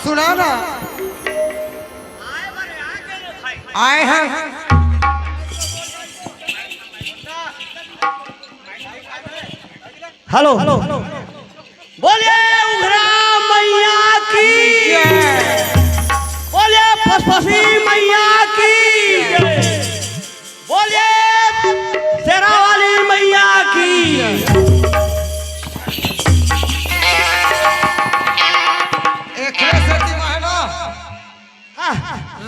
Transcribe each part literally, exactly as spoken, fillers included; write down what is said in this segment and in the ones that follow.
सुना ना, आए हैं। हेलो, बोलिए उघरा मैया की, बोलिए फसफसी मैया की, बोलिए शेरा वाली मैया की। एकरे सेती मैं ना, हाँ,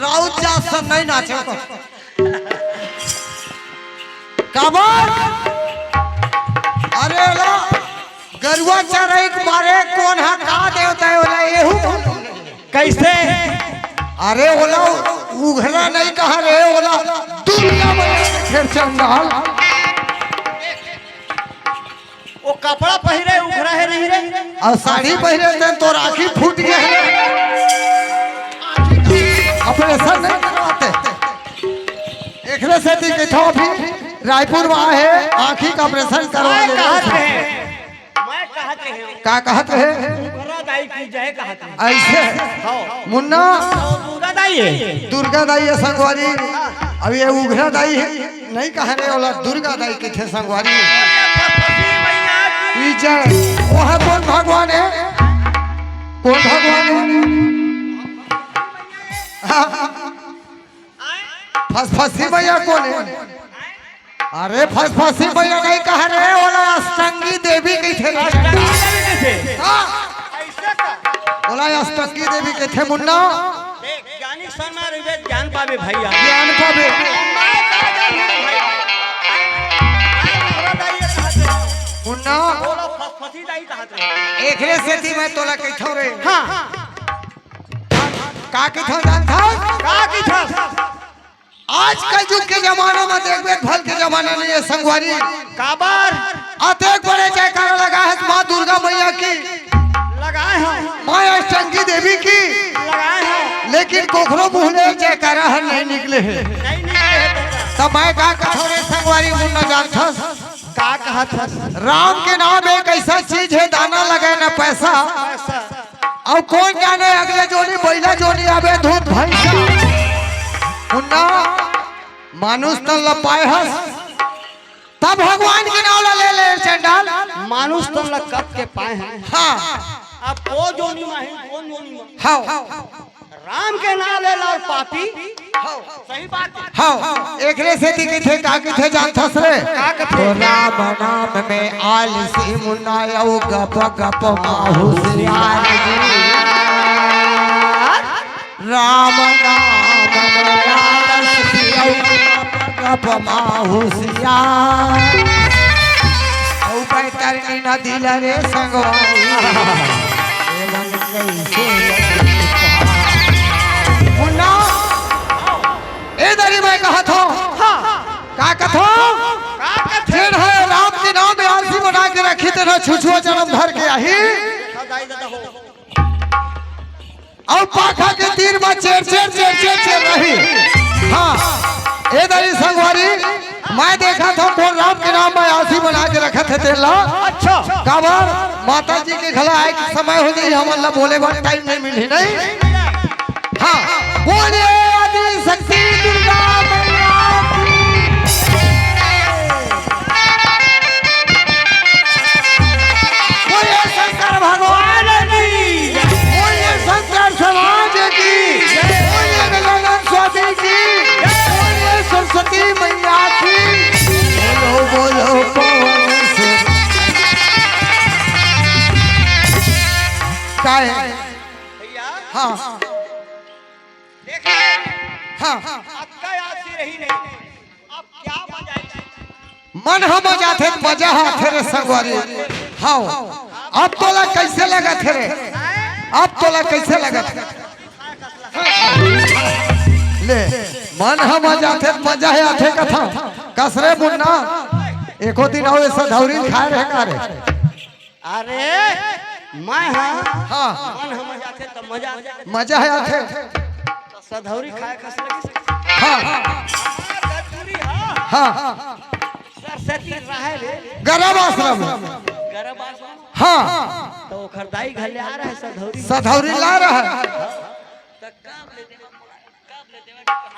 राउत जात सब नहीं नाचे को। काबर? अरे ओला गरुआ चराई के मारे कोन हा का देवता हे ओला एहू मालूम नहीं। कैसे? अरे ओला उघरा नहीं कहा रे, ओला दुर्गा मैया के खेर चंडाल। वो कपड़ा पहिरे उघरा हे नहीं रे? अउ साड़ी पहिरे ते तोर आँखी फूट गे हे। ऑपरेशन नहीं करवाते। एकरे सेती कहिथंव अभी रायपुर म आए हे, आँखी के ऑपरेशन करवा ले। कहत रहे, मैं कहत रहे हूँ। का कहत रहे? उघरा दाई की जय कहत रहे। ऐसे? हाँ। मुन्ना। दुर्गा दाई हे। दुर्गा दाई हे संगवारी। अब ये उघरा दाई हे, नहीं कहे रे, ओला दुर्गा दाई कहिथे संगवारी। फसफसी मैया की। ई जय। वो हे कोन भगवान हे? कोन भगवान हे? हाँ। फसफसी मैया कोन हे? अरे फसफसी मैया नहीं कहे रे, ओला अष्टंगी देवी कहिथे। अष्टंगी देवी कहिथे? हाँ। ऐसे का? ओला अष्टंगी देवी कहिथे मुन्ना। देख, ज्ञानी शर्मा रहिबे, ज्ञान पाबे भैया। ज्ञान पाबे। मैं का जानहूँ भैया? मैं उघरा दाई कहत रहे। मुन्ना। ओला फसफसी दाई कहत रहे। एकरे सेती मैं तोला कहिथंव रे। हाँ। का कहिथंव जानथस? का कहिथस? आज कलजुग के जमाना म देखबे, भल के जमाना नहीं हे संगवारी। काबर? अतेक बड़े जयकारा लगाए हस माँ दुर्गा मैया की। लगाए हँव। माँ अष्टंगी देवी की। लगाए हँव। लेकिन कोखरो मुँह ले जयकारा हर नहीं निकले हे। नहीं निकले हे। त मैं का कथंव रे संगवारी, मुन्ना जानथस? का कहत हस? राम के नाम एक ऐसा चीज हे, दाना लगाए ना पैसा। पैसा। अउ कोन जाने अगले जोनी बइला जोनी आबे दूध भैंसा। मुन्ना, मानुष तन ल पाए हस, तब भगवान के नाम ल ले ले चंडाल। मानुष तन ल कब के पाए हँव। हाँ। अब ओ जोनी म हँव, कोन जोनी म? हाँ। राम के नाम ले ला अउ पापी। हाँ। सही बात हे। हाँ, एकरे सेती कहिथे, का कहिथे जानथस रे? का कहिथे? तो राम नाम में आलसी मुन्ना अउ गप गप मा होशियार जी। राम नाम में आलसी अउ गप गप मा होशियार। अउ बैतरनी नदी ल रे संगवारी। एमन कइसे मुन्ना, ए दरी मैं कहत हँव। हाँ। का कथंव? का कथे? जेन ह राम के नाम में आलसी बना के रखही, तेन ह छुछुआ जनम धर के आही। अउ पाखा के तीर म चेर, चेर, चेर, चेर, चेर रही। हाँ, ए दरी संगवारी, मैं देखत हँव, कोन राम के नाम में आलसी बना के रखत हे तेन ला। अच्छा। काबर? माता जी के घला आए के समय हो जाही, हमन ला बोले बर टाइम नहीं मिलही, नहीं? हाँ, बोलिए आदि शक्ति दुर्गा मैया की। बोलिए शंकर भगवान की। बोलिए शंकर समाज की। बोलिए गजानन स्वामी की। बोलिए सरस्वती मैया की। बोलो, बोलो पवन सिंह। काय? भैया। हाँ। देख। हाँ। अक्का याद से रही नहीं। अब क्या मजा आए? मन ह मजाथे, मजा ह आथे रे संगवारी। हाँ। अब तोला कइसे लगत हे रे? अब तोला कइसे लगत हे? ले, मन ह मजाथे, मजा ह आथे कथंव। कस रे मुन्ना, एको दिन अउ ए सधौरी खाए रहे का रे? अरे, मैं हाँ। हाँ। मन ह मजाथे त मजा। मजा ह आथे। त सधौरी खाए कस लगिस। हाँ। गजूरी हाँ। हाँ। सरस्वती रहे रे। गरम आश्रम। हाँ, तो ओखर दाई घर ले आ रहा है सधौरी। सधौरी ला रहा है।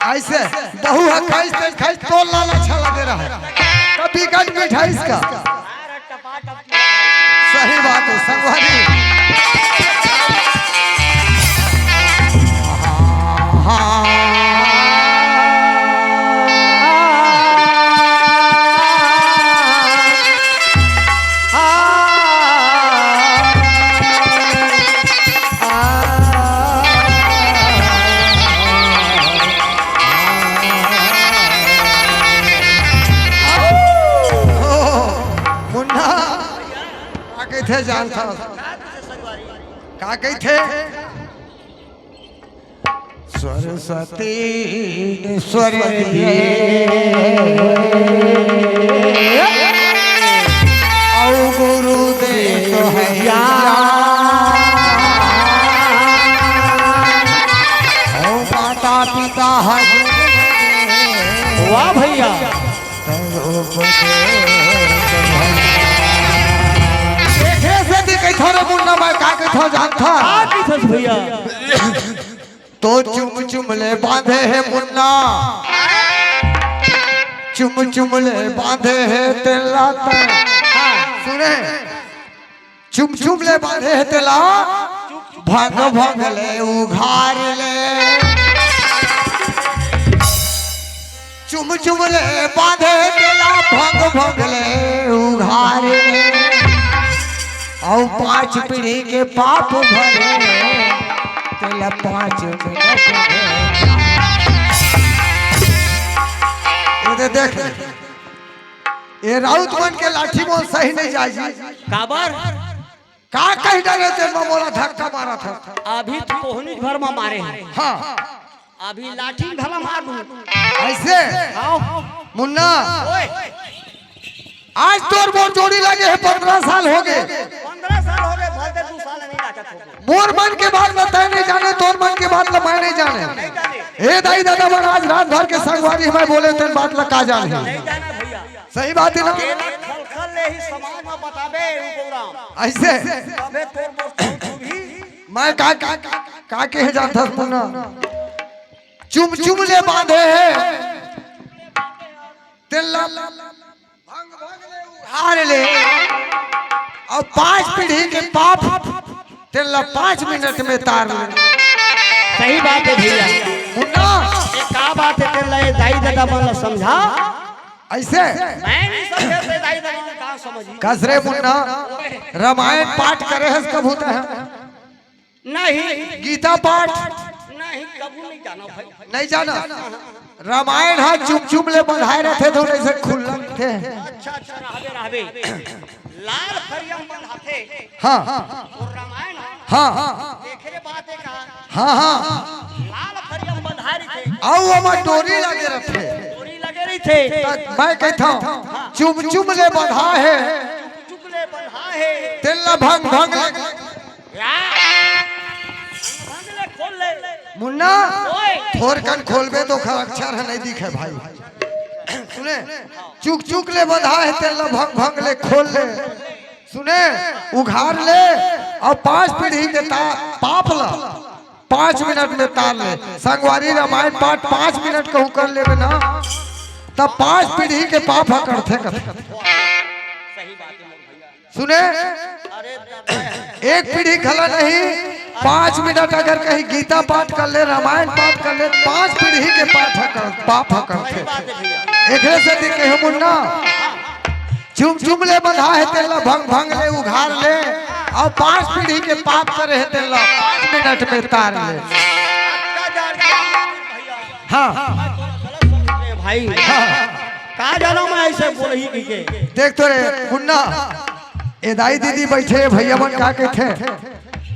ऐसे बहू है खाइस ते खाइस, तो लाल अच्छा लगे रहा है। कभी गट मिठाइस का। सही बात है संगवारी। मुन्ना, का कहिथे जानथस? का कहिथे? सरस्वती स्वर दिए अउ गुरु दे तो है ज्ञान। ओ माता पिता है। वाह भैया। देखे से दी कहिथो रे मुन्ना, मैं का कहिथो जानथा? का कहिथस भैया? तो चुम चुम ले बांधे हे मुन्ना, चुम चुम ले बांधे हे तेला। हाँ। सुने, चुम चुम ले बांधे हे तेला, भंग भंग ले उघार ले। चुम चुम ले बांधे तेला, भंग भंग ले उघार ले। अउ पांच पीढ़ी के पाप भरे तेला पांच मिनट में। ये दे देख, ये राउत मन के लाठी मोर सही नहीं जाय जी। काबर? का कहि डरे ते म मोला धक्का मारत हस? अभी तो कोहनी भर म मारे हे। हाँ। अभी लाठी घला मार दूं। ऐसे? आओ। मुन्ना, ओए। आज तोर मोर जोड़ी लगे हे, पंद्रह साल हो गए। पंद्रह साल हो गए, भर दे दू साल नहीं नाचत हो। मोर मन के बात ल तैं नहीं जाने, तोर मन के बात ल मैं नहीं जाने। नहीं जाने। हे दाई ददा मन, आज रात भर के संगवारी मैं बोले तेन बात ल का जाने। नहीं जाने भैया। सही बात है ना? केला खलखल ले ही समाज में बताबे, ऊ प्रोग्राम। ऐसे? तबे तोर मोर चुप भी। मैं का, का, का, का कहे जाथस मुन्ना? चुम चुम ले बांधे हे। तेला भंग भंग ले उघार ले। अउ पांच पीढ़ी के पाप तेला पांच मिनट में तार ले। सही बात है भैया। मुन्ना। ये का बात है तेला, ये दाई ददा मन ला समझा। ऐसे? मैं नहीं समझे, ते दाई ददा मन का समझी। कस रे मुन्ना, रामायण पाठ करे हस कभू तैं? नहीं। गीता पाठ? नहीं, कभू नहीं जाना भाई। नहीं जाना? रामायण हा चुम चुम ले बंधाए रहिथे, तो ऐसे खुल्ला रहिथे। अच्छा, अच्छा, रहबे, रहबे। लाल फरिया म बंधाथे। हाँ। अउ रामायण हा। हाँ। देखे रे बात हे का? हाँ, हाँ। लाल फरिया म बंधाए रहिथे। अउ ओमा डोरी लगे रहिथे। डोरी लगे रहिथे। त मैं कहथंव, चुम चुम ले बंधा हे। चुम चुम ले बंधा हे। तेला भंग भंग ले। या। भंग ले, खोल ले। मुन्ना, ओए। थोरकन खोलबे तो ओखर अक्षर ह नहीं दिखे भाई। सुने, चुक चुक ले बंधा हे, तेला भंग भंग ले खोल ले। सुने, उघार ले, अउ पांच पीढ़ी के ता-, पाप ला पांच मिनट में तार ले। संगवारी, रामायण पाठ पांच मिनट कहूं कर लेबे ना, तब पांच पीढ़ी के पाप ह कटथे, कटथे। सही बात है। सुने, एक पीढ़ी घला नहीं, पांच मिनट अगर कहीं गीता पाठ कर ले, रामायण पाठ कर ले, पांच पीढ़ी के पाठ ह कर, पाप ह करथे। एकरे सेती कहे मुन्ना, चुम चुम ले बंधा हे तेला, भंग भंग ले उघार ले, अउ पांच पीढ़ी के पाप करे हे तेला पांच मिनट में तार ले। हाँ। भाई, हाँ। का जानो मैं ऐसे बोलही कहिके। देख तो रे मुन्ना, ए दाई दीदी बइठे हे, भइया मन का कहिथे,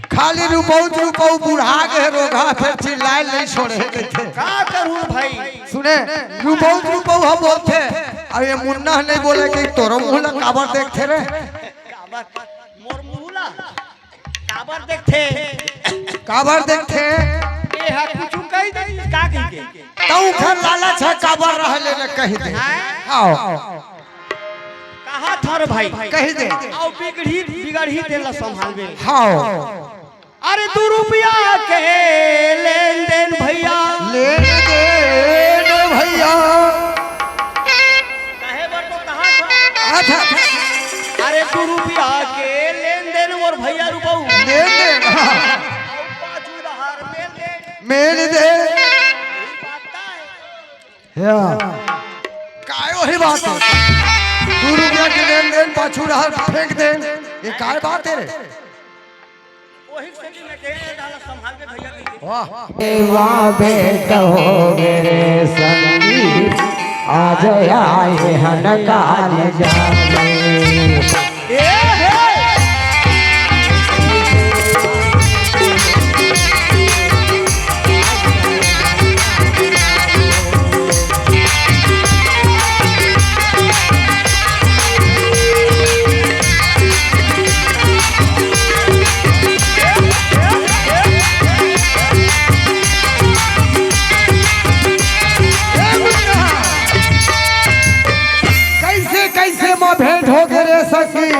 खाली रुपौत रुपौ बुढ़ा गे हे रोगहा, फेर चिल्लाए ल नइ छोड़े हे कहिथे। का करूं भाई? सुने, रुपौत रुपौ ह बोलथे, अब ए मुन्ना ह नइ बोले कि तोरो मुंह ला काबर देखथे रे? काबर? मोर मुंह ला? काबर देखथे? काबर देखथे? ए हा कुछु कहि दे, का कहिके? तउ घर लालच ह काबर रह ले न कहि दे। हाँ? आओ। कहा ठाकुर भाई। कहि दे। अउ बिगड़ही, बिगड़ही तेला संभालबे। हाँ। अरे दू रुपया के लेन देन भैया। लेन देन भैया। कहे बर तो कहा था। अच्छा। अरे दू रुपया के लेन देन मोर भैया रुपऊ। लेन देन, हाँ। अउ पाछू डहार मेल देन। मेल देन। यही बात है। या। काय वही बात है? दू रुपया के लेन देन, पाछू डहार फेंक देन। ये काय बात है रे? वही सेती में कहे, "डाला संभाल के भैया," कहिके। वाह। वाह बेटा हो मेरे संगी, आज आए हन काल जाने। ए हे। कैसे कैसे माँ भेंट हो गए रे सखी।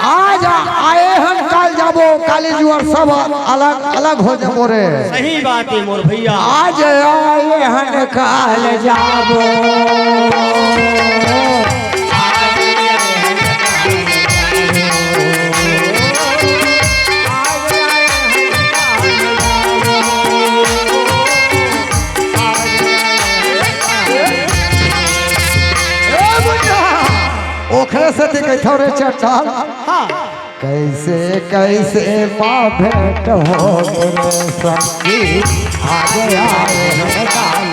आज आए हन काल जाबो, काली जुआर सब अलग अलग हो जाबो रे। सही बात है मोर भैया। आज आए हन काल जाबो। ओखरे सेती कहिथव रे चट्टान। हाँ। कैसे कैसे माँ भेंट हो मेरे संगी, आज आए हन काल।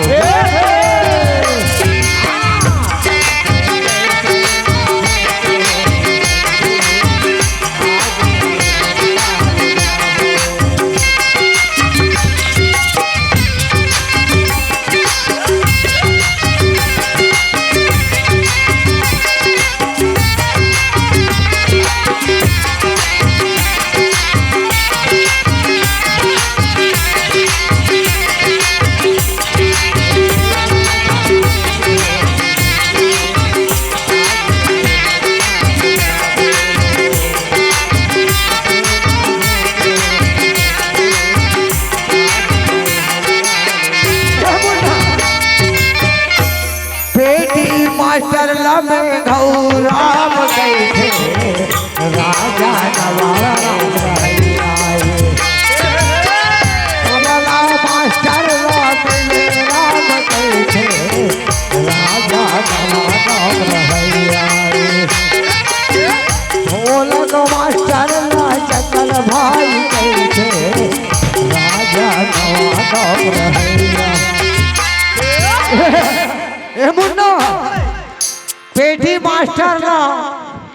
पेटी मास्टर ला में घौराम कहिथे, राजा नवा राम रहैया ए। कमला मास्टर ला में राम कहिथे, राजा नवा राम रहैया ए। भोलन मास्टर ला चंदन भाई कहिथे, राजा नवा राम रहैया। ए मुन्ना, पेटी मास्टर ला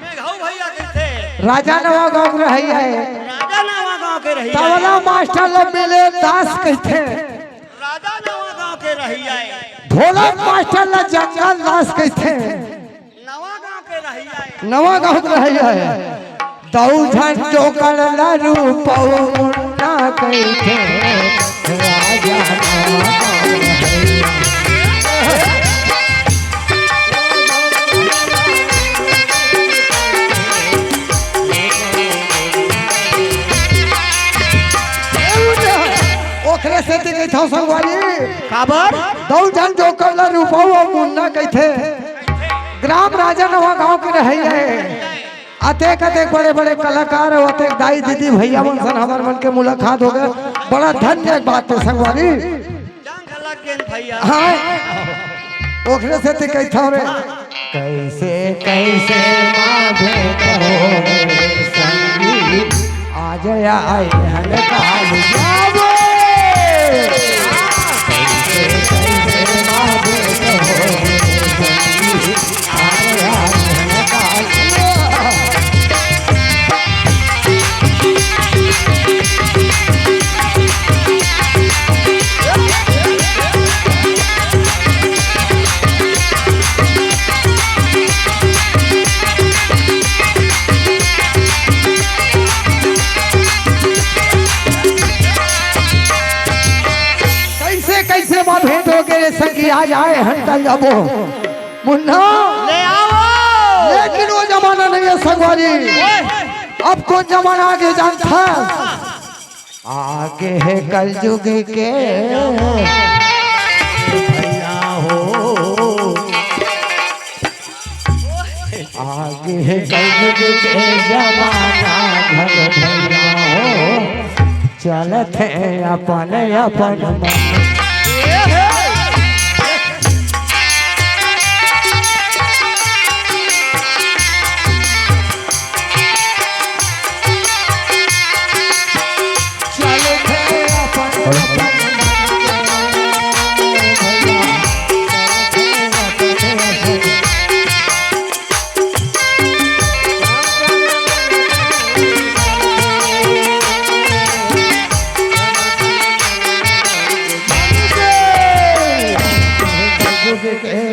मेघऊ भैया कहिथे। राजा नवा गांव के रहैया ए। राजा नवा गांव के रहैया ए। तबला मास्टर ला मिले दास कहिथे। राजा नवा गांव के रहैया ए। ढोलक मास्टर ला जंगल दास कहिथे। नवा गांव के रहैया ए। नवा गांव के रहैया ए। दऊ झन जोकर ला रूपऊ मुन्ना कहिथे, राजा नवा गांव रहैया। ओखरे सेती कहिथव संगवारी। काबर? दऊ झन जोकर ला रूपऊ अउ मुन्ना कहिथे। ग्राम राजा नवा गांव के रहैया ए। अतेक अतेक बड़े बड़े कलाकार अउ अतेक दाई दीदी भैया मन सन हमर मन के मुलाकात हो गए। बड़ा धन्य बात हे संगवारी। जंग लग गेन भैया। हाँ, ओखरे सेती कहिथव रे। कैसे कैसे माँ भेंट हो रे संगी, आज आए हन काल जाबो। कैसे कैसे माँ भेंट हो रे संगी, कैसे कैसे माँ भेंट हो गए संगी, आज आए हन काल जाबो। मुन्ना। ले आओ। लेकिन वो जब संगवारी, अब कौन जमाना आगे जानता है? आगे है कलयुग के भैया हो, आगे है कलयुग के जमाना, घर भैया हो, चलत है अपन अपन मन।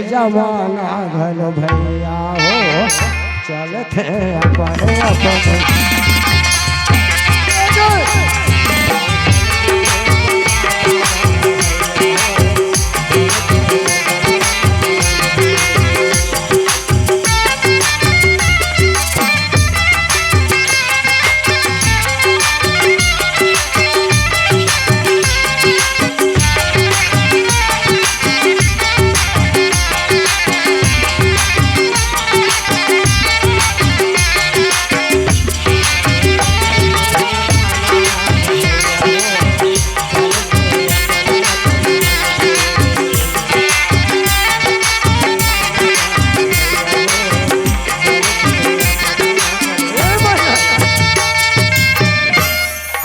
जमाना घलो भैया हो, चलत है अपन अपन।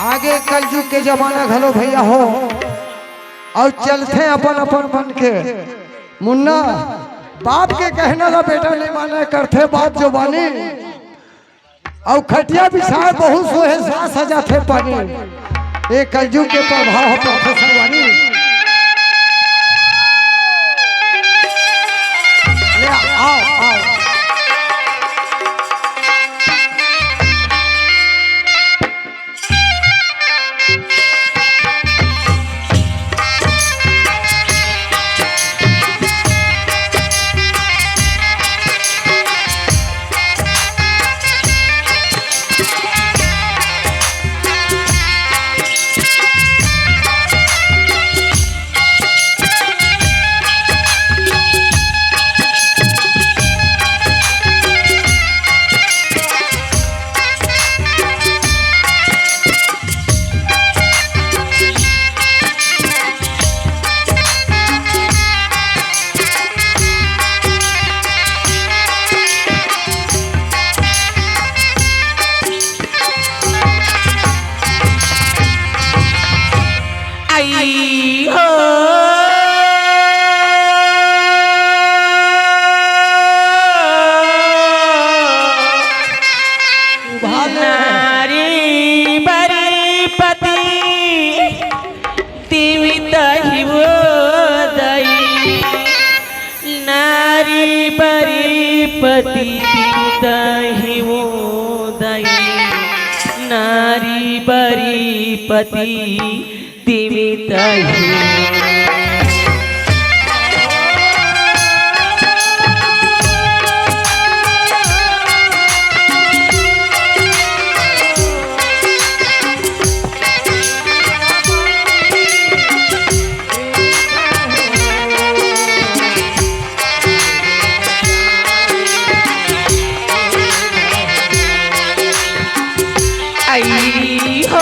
आगे कलयुग के जमाना घलो भैया हो, अउ चलथे अपन अपन मन के। मुन्ना, बाप के कहना ला बेटा नहीं माने, करथे बात जो बानी। अउ खटिया बिछाए बहुत सोहे सास आ जाथे पानी। ए कलयुग के प्रभाव ह प्रोफेसर वानी। ले आओ, आओ। आई हो। नारी बरी पति तिमित हिवो दई। नारी बरी पति तिमित हिवो दई। नारी बरी पति तिमित हिवो। आई हो।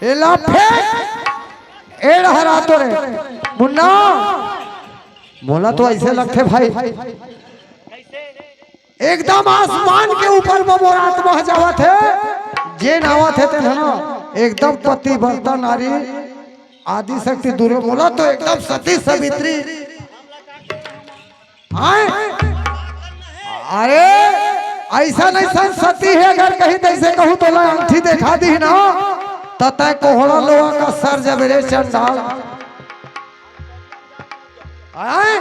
एला फेंक, ए डहर आतो रे मुन्ना। मोला तो ऐसे लगथे भाई, एकदम आसमान के ऊपर म मोर आत्मा ह जावत हे। जेन आवत हे तेन ह ना एकदम पतिव्रता नारी, आदि शक्ति दुर्गा। मोला तो एकदम सती सावित्री। आय? अरे, ऐसा नहीं सन सती हे, अगर कहीं तैसे कहूँ तो ला अंगठी देखा दी ना, तो तय कोहड़ा लोहा का सर जबे रे चंडाल। आय?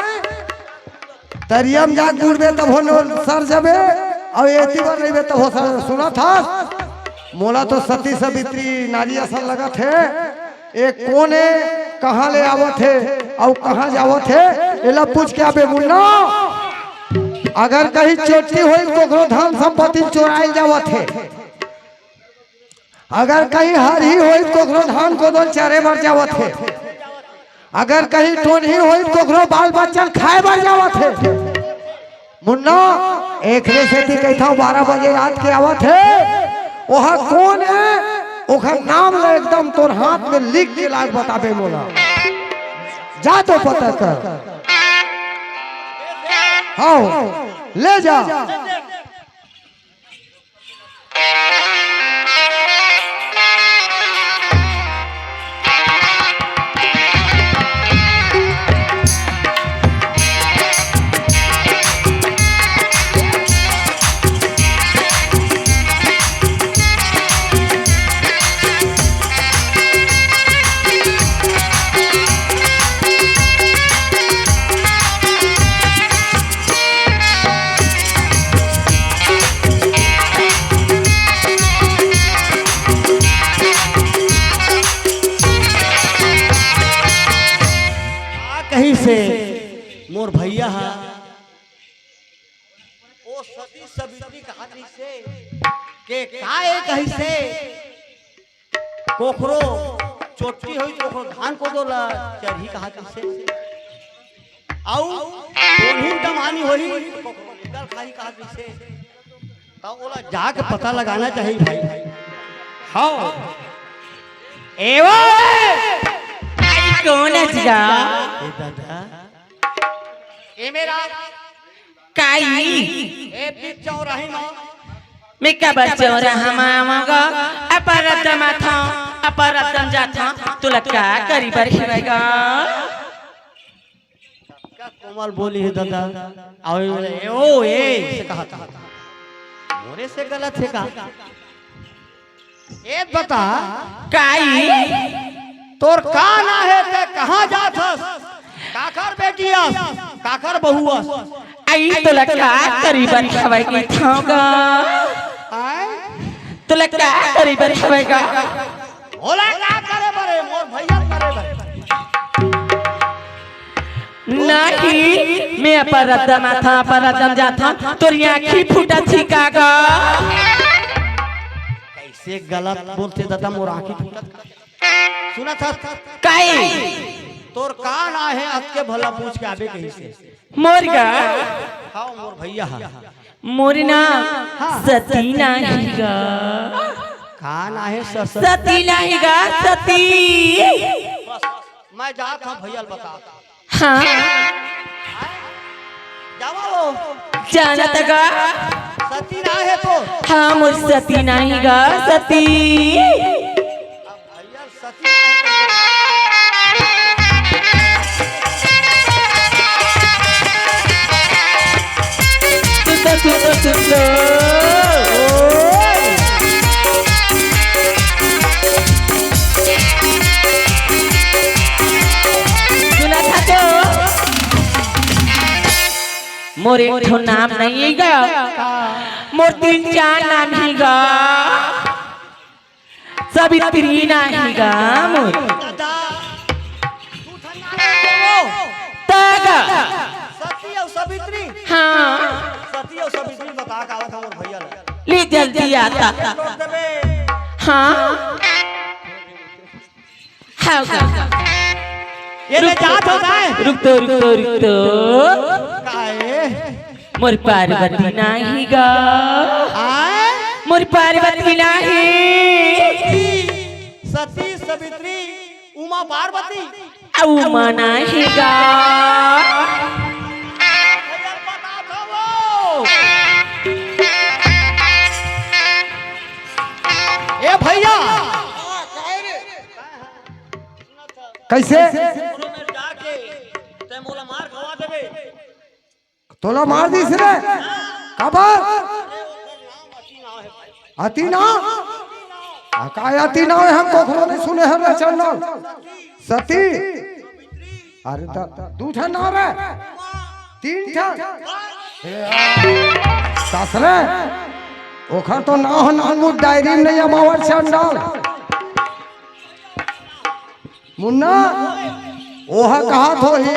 तरिया म जा गुड़बे तब हो लो सर जबे, अउ एती बर रहिबे तब हो सर। सुनत हस? मोला तो सती सावित्री नारी असन लगत हे। ए कोन ए, कहाँ ले आवत हे अउ कहाँ जावत हे, एला पूछ के आबे मुन्ना। अगर कहीं चोटी होई, कोकरो धन संपत्ति चोराइल जावत हे। अगर कहीं हरही होई, कोकरो धान कोदो ल चरे बर जावत हे। अगर कहीं टोनही होई, कोकरो बाल बच्चा ल खाए बर जावत हे। मुन्ना, एकरे सेती कहिथंव, बारह बजे रात के आवत हे, ओहा कोन हे, ओखर नाम ल एकदम तोर हाथ में लिख के लाग बताबे मोला। जा तो पता कर। हाँ, ले जा। का कहिसे मोर भैया हा? ओ सती सावित्री कहा कहिसे के का ए कहिसे? कोखरो चोटी होई, कोखरो धान कोदो ला चरही कहा कहिसे? अउ कोन्ही टमानी होई, कोखरो निकल खाई कहा कहिसे? त ओला जाके पता लगाना चाहिए भाई। हाँ। ए वो! आई कोन अजगा? ए दादा। ए मेरा काई? ए बीच चौराही मा। मैं काबर चौराहा मा आवांगा? अपरदम आथंव, अपरदम जाथंव, तोला का करी बर हिवय गा? का कोमल बोली हे दादा? अउ ए, ओ, ए, से कहा था। मोरे से गलत हे का? ए बता। काई? तोर का ना हे, ते कहाँ जात हस? काखर बेटी अस? काखर बहू अस? आई तोला का करी बर हवय कहिथंव गा? आय? तोला का करी बर हवय गा? ओला का करे बर हे? मोर भैया करे बर। नहीं, मैं अपरदम आथंव, अपरदम जाथंव, तोर आँखी फूटत ही का गा? कइसे गलत बोलथे दादा, मोर आँखी फूटत। सुनत हस? काई? तोर का ना हे, अतके भला पूछ के आबे कहिसे? मोर गा? हाँ, मोर भैया हा। मोर ना हाँ। सती ना ही गा। का ना हे स-, स-, सती ना ही गा, सती। बस, बस, मैं जात हंव भैया ल बता। हाँ। जावा हो। जानत गा। सती ना हे तो। हाँ, मोर सती ना ही गा, सती। भैया सती। सुन तो, सुन तो, सुन तो। ओए। सुनत हा तो? मोर एक ठो नाम नहीं हे गा, मोर तीन चार नाम ही गा। सावित्री ना ही गा मोर। दादा, तू ठंडा मत हो। त गा। सती अउ सावित्री? हाँ। सती अउ सावित्री बता का आवत हे मोर भैया ला। ले जल्दी आता। रोक देबे। हाँ। हाँ गा। ये ले जात हो ना। रुक तो, रुक तो, रुक तो। काहे? मोर पार्वती नाही गा। आय? मोर पार्वती नाही। सती, सती सावित्री, उमा पार्वती। अउ मना हे गा। ए भैया, कैसे? तोला मार दिस रे? काबर? अति ना? आ, काय अति ना हे? हम कोखरो नहीं सुने हन रे चंदन। सती। अरे त दू ठन नाव रे? तीन ठन? ए, आ, सास रे, ओखर तो नाव ह नानमुन डायरी में नहीं अमावर चंदन। मुन्ना, ओह कहत होही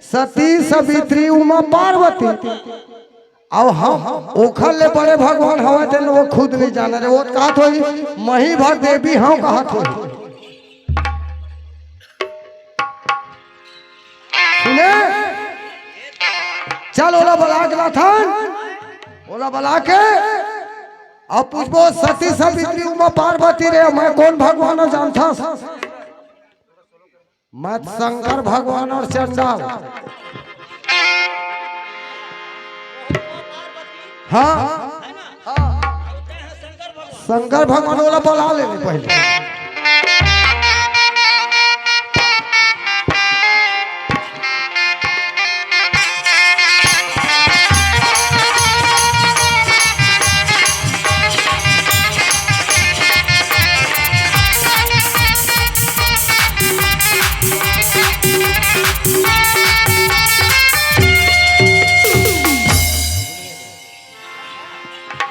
सती सावित्री उमा पार्वती। अउ हम ओखर ले बड़े भगवान हवय तेन वो खुद नहीं जाने रे। वो कहत होही मही भर देवी हंव कहत होही। सुने, चल ओला बला के लाथन, ओला बला के अब पूछबो सती सावित्री उमा पार्वती रे, मैं कोन भगवान हंव जानथस? मैं शंकर भगवान अउ चंडाल। हाँ, हाँ। शंकर भगवान ओला बला ले पहले।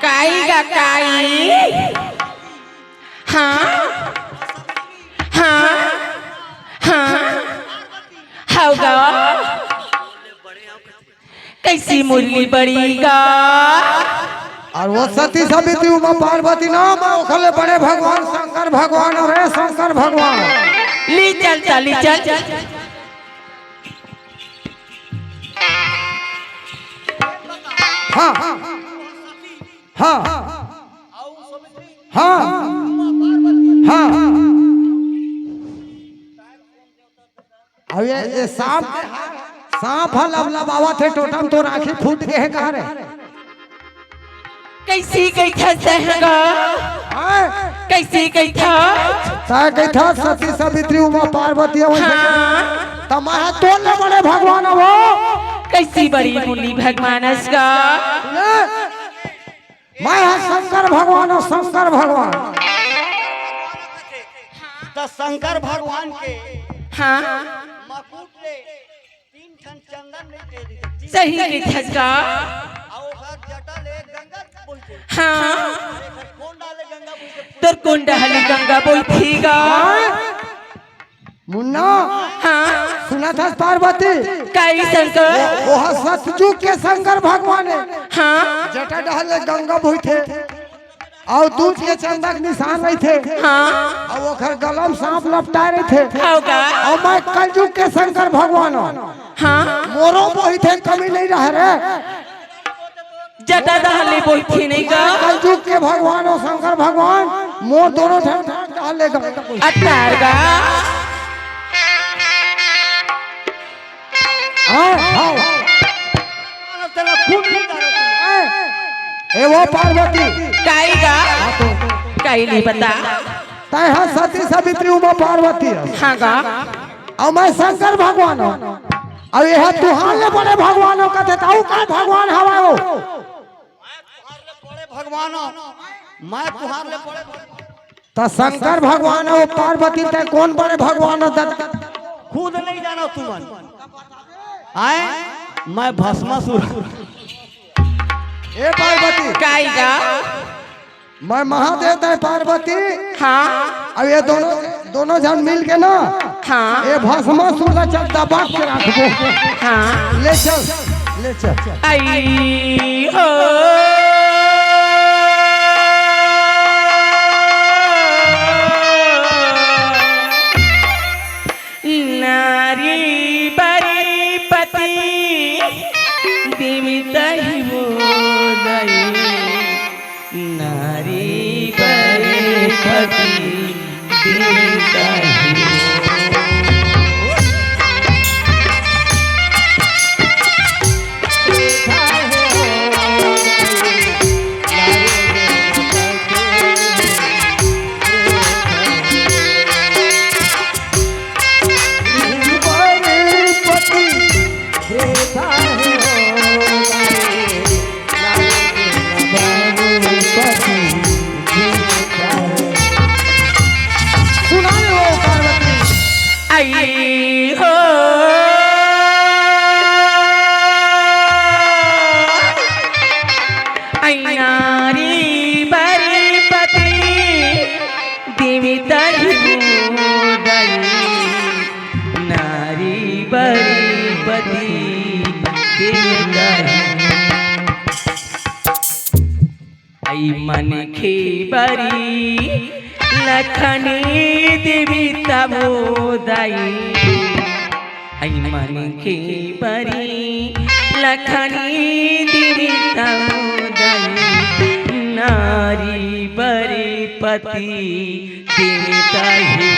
काई गा काई? हाँ, हाँ, हाँ, हव गा। कैसी मुरली बड़ी गा। अउ वो सती सावित्री उमा पार्वती ना, मैं ओखर ले बड़े भगवान शंकर भगवान हंव रे, शंकर भगवान। ली चल, चल, ली चल। हाँ, हाँ, हाँ, हाँ। अब ये, ये सांप, सांप ह लबलबावत हे, टोटम तो राखी फूट गे हे कहा रे? कैसी कहिथस तैं ह गा? हाँ? कैसी कहिथस? तैं कहिथस सती सावित्री उमा पार्वती हवय। हाँ। त मैं ह तोर ले बड़े भगवान हवं। कैसी बड़ी मुरली भगवान हस गा? मैं ह शंकर भगवान हंव, शंकर भगवान। त शंकर भगवान के हाँ। मकुट ले तीन ठन चंदन नहीं दे दी। सही कहिथस गा। अउ ओकर जटा ले गंगा बोलथे। हाँ। अउ एकर कोन डाले गंगा बोलथे। तोर कोन डाले गंगा बोलथे गा? मुन्ना, हाँ। सुनत हस पार्वती? काई शंकर? वो, वो ह सतजुग के शंकर भगवान हे। हाँ। जटा डहर ले गंगा बोहिथे। अउ दूज के चंदा के निशान रहिथे। हाँ। अउ ओखर गला म सांप लपटाए रहिथे। हव गा। अउ मैं कलजुग के शंकर भगवान हंव। हाँ। मोरो बोहिथे, कमी नहीं रहे रे। जटा डहर ले बोहिथे नहीं गा। कलजुग के भगवान हंव शंकर भगवान, मोर दोनों ठन डहर ले गा। अतार गा। हाँ, हाँ। ए वो पार्वती। काई गा? हाँ तो। काई नहीं बता। तैं ह सती सावित्री उमा पार्वती हस। हाँ गा। अउ मैं शंकर भगवान हंव। अउ ये ह तुंहर ले बड़े भगवान हंव कथे, त अउ का भगवान हवय वो? भगवान हंव। मैं तुंहर ले बड़े भगवान। त शंकर भगवान अउ पार्वती, तैं कोन बड़े भगवान हस? खुद नहीं जानो तुमन। आए, मैं भस्मासुर। ए पार्वती। काई गा? मैं महादेव, तैं पार्वती। हाँ। अब ये दोनों, दोनों झन मिल के ना, हाँ। ये भस्मासुर ला चल दबा के रखबो। हाँ। ले चल, ले चल। आई हो। नारी बरी पति दिवित ही मोदई। नारी बरी पति दिवित सुनाई हो पार्वती। आई हो, आई नारी बरी पति, देवी तही उदई, नारी बरी पति, देवी तही। आई मनखे बरी लखनी देवी तबो दाई। आई मनखे बरी लखनी देवी तबो दाई। नारी बरी पति देवी तही।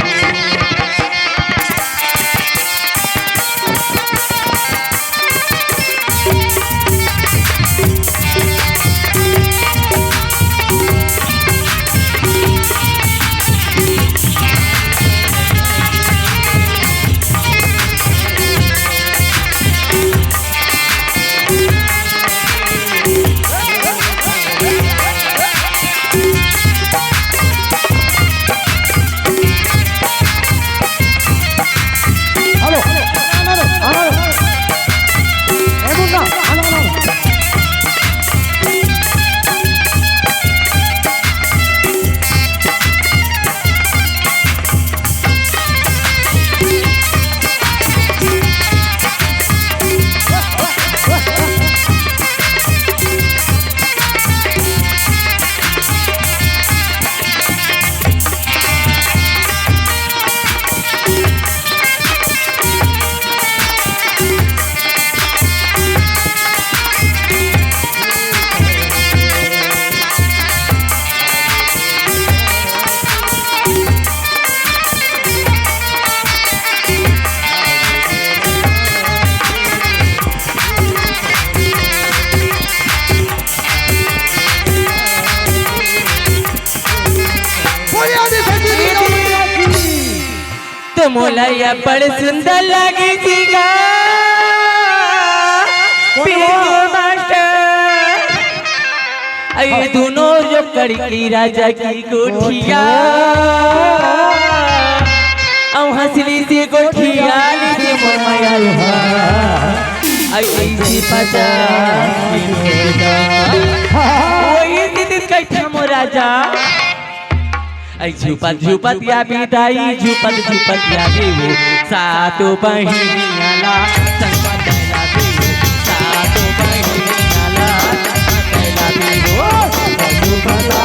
Hello, hello, hello. ए मुन्ना, हेलो, हेलो। बोलिए, अभी फिर भी तो मोला अब्बड़ सुंदर लागे जी गा, पिंटू मास्टर। अई दुनो जो कड़की राजा की गोठिया, अऊ हंसली से गोठिया ली से मोर मया लुहा। अई ऐसी पचा वही दिन कैठा मोर राजा। अई झुपत झुपत या बिदाई, झुपत झुपत या देवो, सातो बहिनिया ला संग बतैला देवो, सातो बहिनिया ला संग बतैला देवो। सातो बहिनिया ला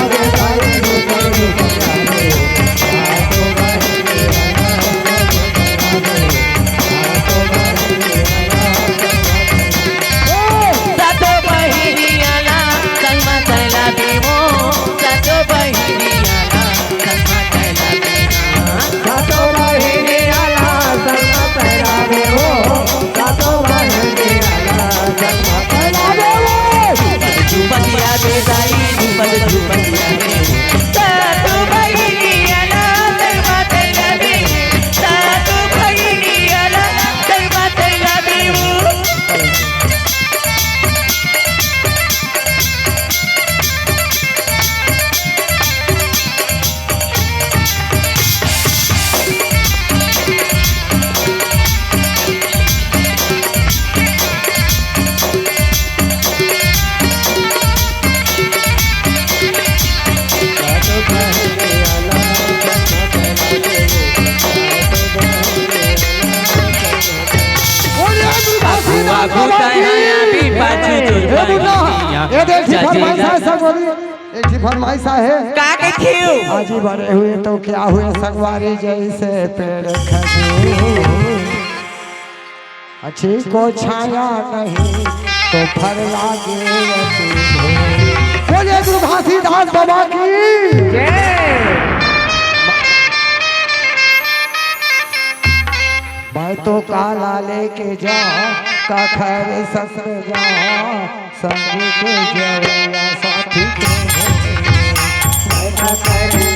संग बतैला देवो, सातो बहिनिया ला संग बतैला देवो। सातो बहिनिया ला संग बतैला देवो, सातो बहिनिया ला संग बतैला देवो। झुपतिया दे दाई, झुपत झुपतिया दे। सातो बहिनिया ला संग बतैला दे, सातो बहिनिया ला संग बतैला देवो। बाबू, बाबू, तैं हा अभी पाछू चल ए मुन्ना, पाही। ये देख, जी, फरमाइश है, संगवारी। एक जी फरमाइश है। का कहिथे? आज ही बड़े हुए तो क्या हुए, संगवारी जैसे पेड़ खजूर। अच्छी को छाया नहीं तो फर लागे अति भोर। बोलिए गुरु घासीदास बाबा की। जय। मैं तो काला लेके जाऊं, काखर संग जाऊं, संग के जवैया साथी के। मैं काखर